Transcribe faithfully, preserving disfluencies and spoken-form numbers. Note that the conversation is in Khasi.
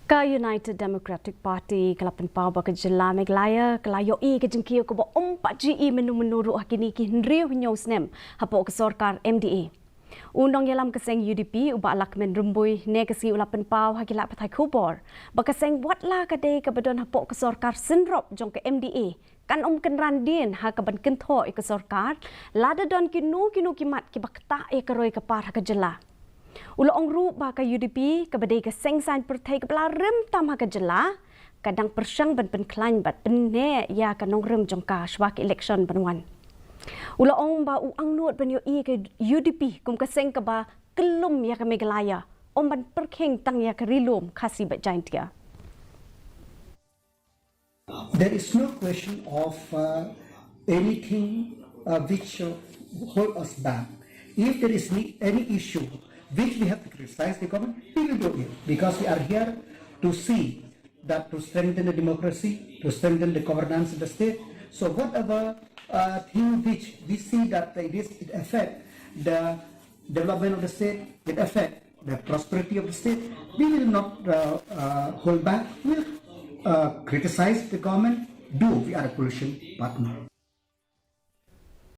Ka United Democratic Party ka la pynpaw ba ka jylla Meghalaya ka la ïohi ka jingkiew kaba ym pat ju i mynno mynno ruh ha kine ki hynriew hynñiew snem hapoh ka sorkar M D A. U nongïalam ka seng U D P u Bah Lahkmen Rymbui ne ka sngi u la pynpaw ha ki lad pathai khubor ba ka seng wat la ka dei kaba don hapoh ka sorkar synrop jong ka M D A kan ym kynran dien ha kaban kynthoh ïa ka sorkar lada don kino kino ki mat kiba ktah ïa ka roi ka par ha ka jylla. U la ong ruh ba ka U D P kaba dei ka seng saiñ pyrthei kaba la rim tam ha ka jylla ka dang pyrshang ban pynkhlaiñ bad pynneh ïa ka nongrim jong ka shwa ka election ban wan. U la ong ba u angnud ban ïohi ka U D P kum ka seng kaba kyllum ïa ka Meghalaya, ym ban pyrkhing tang ïa ka Ri Lum Khasi bad Jaintia. There is no question of uh, anything uh, which uh, hold us back. If there is ne- any issue which we have to criticize the government, we will do it because we are here to see that to strengthen the democracy, to strengthen the governance of the state. So whatever uh, thing which we see that it is it affect the development of the state, it affect the prosperity of the state, we will not uh, uh, hold back. We'll uh, criticize the government, do we are a coalition partner.